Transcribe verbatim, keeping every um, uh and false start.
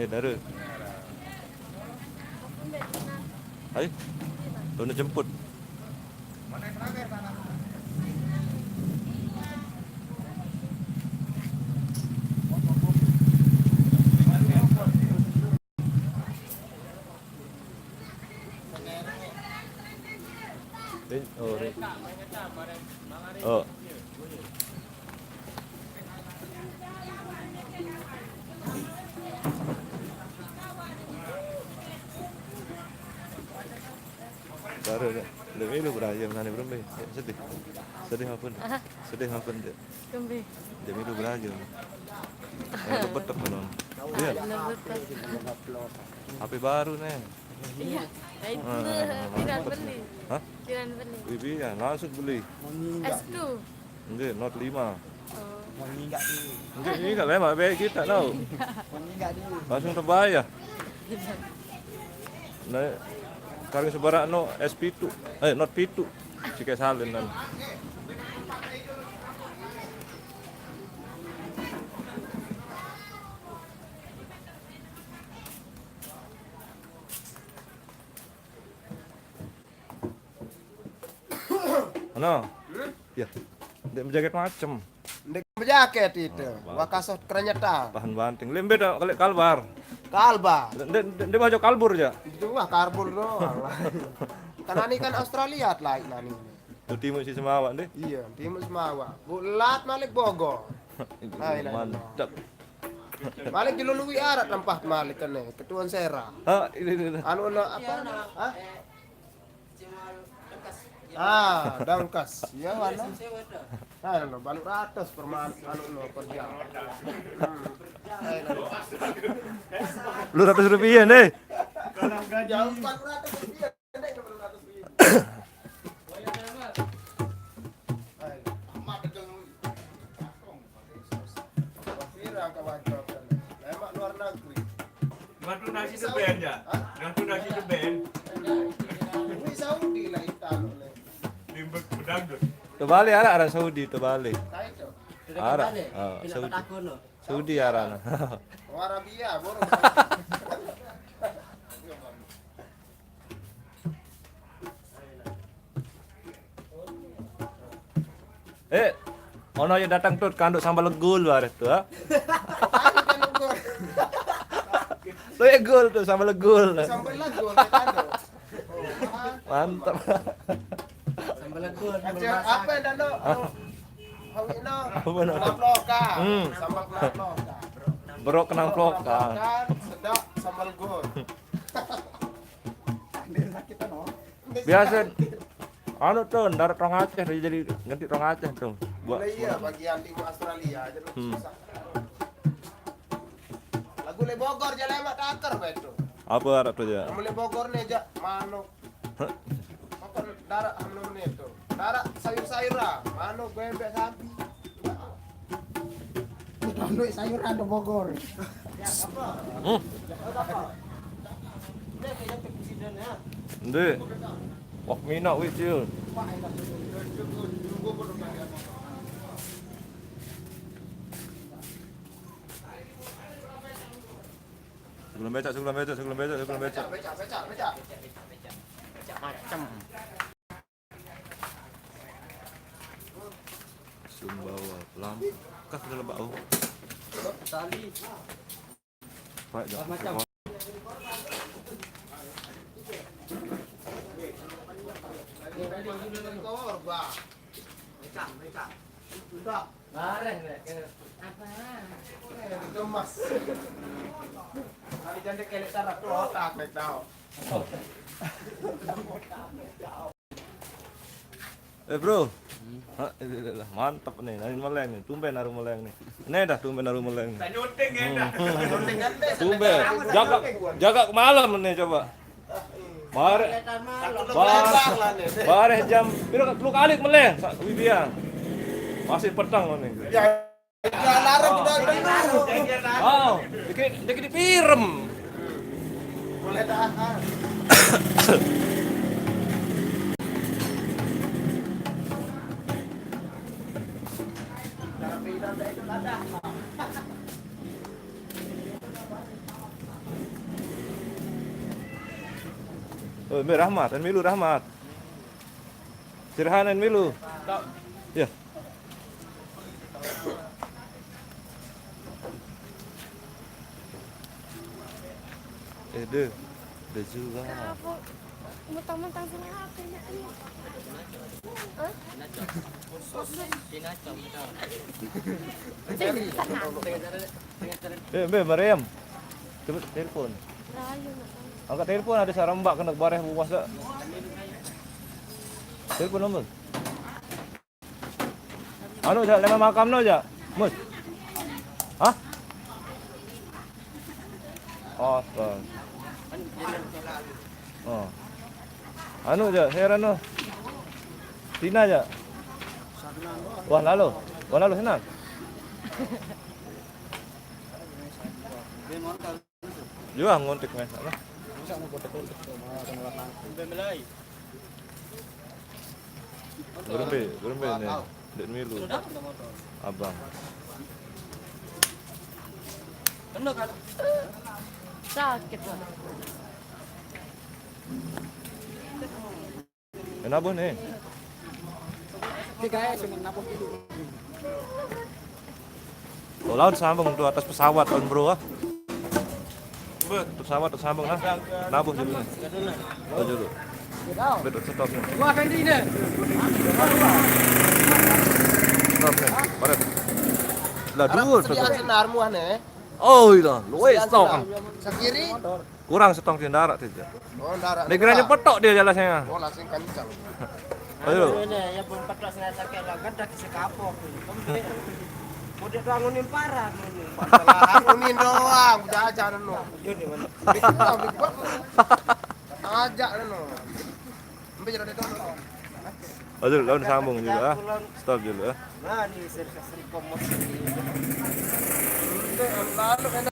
Eh, Darul. Hai. Lu nak jemput. Rin-, oh, Rin-, oh. Baru dah. Lebih lu berakhir mana belum, Be? Ya, sedih. Sedih apa? Aha. Sedih apa dia? Kembe. Dia milu berakhir. Yang betul kan? Iya. Betul. H P baru nih. Iya. Nah, itu. Ah, Kiran beli. Hah? Kiran beli. Wih, iya, langsung beli. S dua. Enggak, Note lima. Oh. Wangi enggak dulu. Enggak, ini enggak lemak, baik kita tahu. Wangi enggak dulu. Langsung terbayar. Nah, sekarang sebarak no S pitu. Eh, Note pitu. Cike salin kan. Ano? Hmm? Ya. Ndeq bejaket macem. Ndeq bejaket itu. Oh, bagus. Wakasoh kerenyeta. Tahan banting. Lembe dah kali kalbar. Kalbar. Ndeq, ndeq, ndeq bajo kalbur ya? Itu wah kalbur doang. Kan ani kan Australia lain ani. Itu timuq si Semawa deh. Iya, timuq Semawa. Bulat malik Bogor. Nah, ini. Mantap. Malik dilului arat tempat malik kene, ketuan Sera. Ha, ini, ini, ini. Anu, anu, apa? Hah? Ah, dangkas. Ya, mana? Ah, no, balu ratus per ma-, anu, no, per jam. Hmm. Lu ratus rupiah deh. Jauh empat ratus rupiah, deh, empat ratus ribu. Ayo, amat betul. Pira angka wajib? Lemak luar negeri. Gantung nasi tu ben, ya? Hah? Gantung nasi tu ben. Ini Saudi lah, Italo, le. Limbet pedang tu. Terbalik arah, arah Saudi, terbalik. Kayak itu. Arah. Ah, Saudi. Saudi arah. Oh, Arabia, borong. Eh, ono ye dateng tuh, kanduk sambel legul bareh tuh, ha? Tuh ye gul tuh, sambel legul. Sambel legul, ye kanduk. Mantap. Sambel legul, sambel masak. Apa, Dano? Hah? Hawino. Apa, Dano? Kenaploka. Hmm. Sambel kenaploka. Bro, kenaploka. Kenaploka, sedap, sambel legul. Biasa, anu tuh, darat rong Aceh, jadi ganti rong Aceh tuh. Buat. Lah iya, bagian timur Australia aja tuh. Hmm. Susah. Lagu le Bogor, jalan mak taker, betul. Apa arah tuh, ya? Kamu le Bogor nih, Jak, manuk. Hah? Apa darat anu nih tuh? Darat sayur-sayuran, manuk, bebek, sapi. Duit sayuran do Bogor. Hmm. Ndeq. Wah, minaq wih, Cil. Sebelum becak, sebelum becak, sebelum becak, sebelum becak. Becak, becak, becak, becak. Becak macem. Sumbawa, Pelamkas udah lebak, oh. Tali. Baik, dah. Macam. Korban. Becak, becak. Udah. Bareh, Nek. Apa? Gemas. Hari jande kelek sarap tuh otak, Nek, tau. Eh, Bro. Hmm. Ha, eh, eh, eh, mantep nih, narin meleng nih. Tumben narin meleng nih. Ini dah tumben narin meleng nih. Saya nyuting ya, dah. Hmm. Nyuting kan, deh, tumben. Sampai jaga, jaga ke malam nih coba. Bare-, kelihatan malam. Bar-, bareh jam piro, telu kali meleng, sak kebibian. Masih peteng nih. Ya. Alarm udah dulu. Oh, dikit, dikit dipirem. Boleh tahan. Tapi nanti itu ada. Oh, mbe Rahmat, en milu Rahmat. Sirhan en milu. Ya. Eh, deh. Deh juga. Mentang-mentang sama apa ini? Hah? Eh, mbe Mariam. Coba telepon. Angkat telepon, ada sarang mbak kena bareh buas dak. Telepon nombor. Anu, jak, lema makam no, jak. Mus. Hah? Oh, astaga. Oh. Anu, jak, heran no. Tina, jak. Wah, lalu. Wah, lalu senang. Juga ngontek mes apa? Berembe, berembe nih. Dek milu. Abang. Sakit lah. Kenapa nih? Oh, lawan sambung tuh atas pesawat, on bro, ah. Pesawat tersambung, ah. Nabuh dulu nih. Oh, dulu. Betul, stop nih. Wah, Fendi deh. Stop nih. Paret. Lah, dulu, stop. Senar muah nih. Oh, iya. Luwes stop. Sekiri. Kurang setong dia darat itu. Oh, darat. Nek kiranya petok dia jalasnya. Oh, langsung kencang. Ayo. Ini ya, pun petok sengaja kayak lah, kan dah kasih kapok. Mau dia bangunin parah ini. Masalah bangunin doang, jajan no. Iya, di mana? Aja no. Ambil jalan itu. Aduh, lawan sambung juga, ah. Stop dulu, ah. Nah, ini seri-seri komos ini. Udah, lalu kan